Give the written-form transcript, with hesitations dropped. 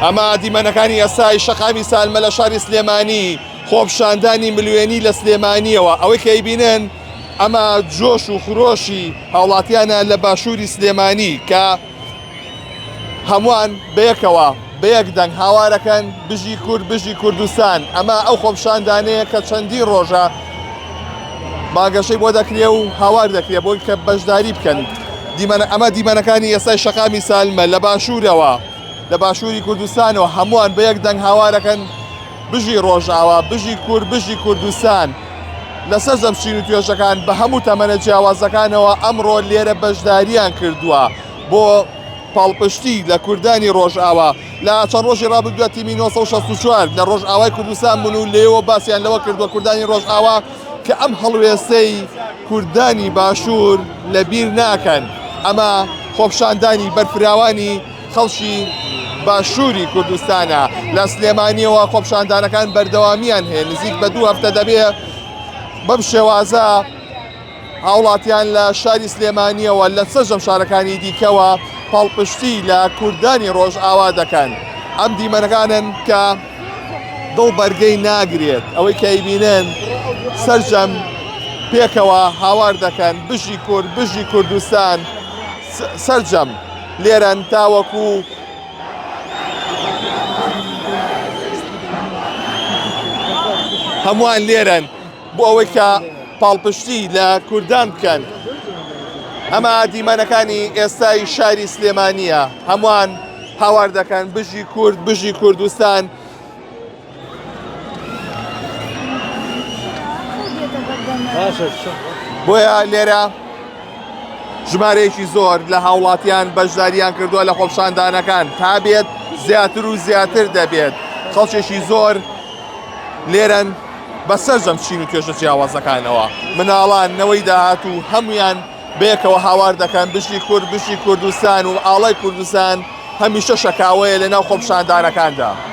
ئەمە دیمەنەکانی ئێستای شەقامی سالمە لە شاری سلێمانی، خۆپیشاندانی ملیۆنی لە سلێمانیەوە، ئەوەی کە ئەیبینن ئەمە جۆش و خرۆشی هاوڵاتیانە لە باشووری سلێمانی کە هەمووان بەیەکەوە بەیەک دەنگ هاوارەکەن بژی کورد بژی کوردستان. ئەمە ئەو خۆپیشاندانەیە کە چەندین ڕۆژە بانگەشەی بۆ دەکرێ و هاوار دەکرێ بۆی کە بەشداری بکەن. دیمەنە ئەمە دیمەنەکانی ئێستای شەقامی سالمە لە باشوورەوە لە باشووری کوردستانەوە هەمووان بە یەک دەنگ هاوارەکەن بژی ڕۆژئاوا بژی کورد بژی کوردستان. لە سەرجەم چین و توێژەکان بە هەموو تەمەنە جیاوازەکانەوە ئەمڕۆ لێرە بەشداریان کردووە بۆ پاڵپشتی لە کوردانی ڕۆژئاوا. لە چەند ڕۆژی ڕابردوودا تیمی 964 لە ڕۆژئاوای کوردستان بوون و لێوە باسیان لەوە کردووە کوردانی ڕۆژئاوا کە ئەم هەڵوێستەی کوردانی باشوور لە بیر ناکەن. ئەمە خۆپیشاندانی بەرفراوانی خەڵکی باشووری کوردستانە. لە سلێمانیەوە خۆپیشاندانەکان بەردەوامیان هەیە، نزیک بە دوو هەفتە دەبێ بەم شێوازە هاوڵاتیان لە شاری سلێمانیەوە لە سەرجەم شارەکانی دیکەوە پاڵپشتی لە کوردانی ڕۆژئاوا دەکەن. ئەم دیمەنەکانن کە دڵ بەرگەی ناگرێت، ئەوەی کە ئەیبینن سەرجەم پێکەوە هاوار دەکەن بژی کورد بژی کوردستان. سەرجەم لێرەن تاوەکو هەمووان لێرەن بۆ ئەوەی کە پاڵپشتی لە کوردان بکەن. ئەمە دیمەنەکانی ئێستای شاری سلێمانییە، هەمووان هاوار دەکەن بژی کورد بژی کوردستان. بۆیە لێرە ژمارەیەکی زۆر لە هاوڵاتیان بەشداریان کردووە لە خۆپشاندانەکان تا بێت زیاتر و زیاتر دەبێت خەڵکێکی زۆر لێرەن بە سەرجەم چین و توێژە جیاوازەکانەوە مناڵان نەوەی داهاتوو هەمویان بەیەکەوە هاوار دەکەن بژی کورد بژی کوردستان و ئاڵای کوردستان هەمیشە شەکاوەیە لەناو خۆپشاندانەکاندا.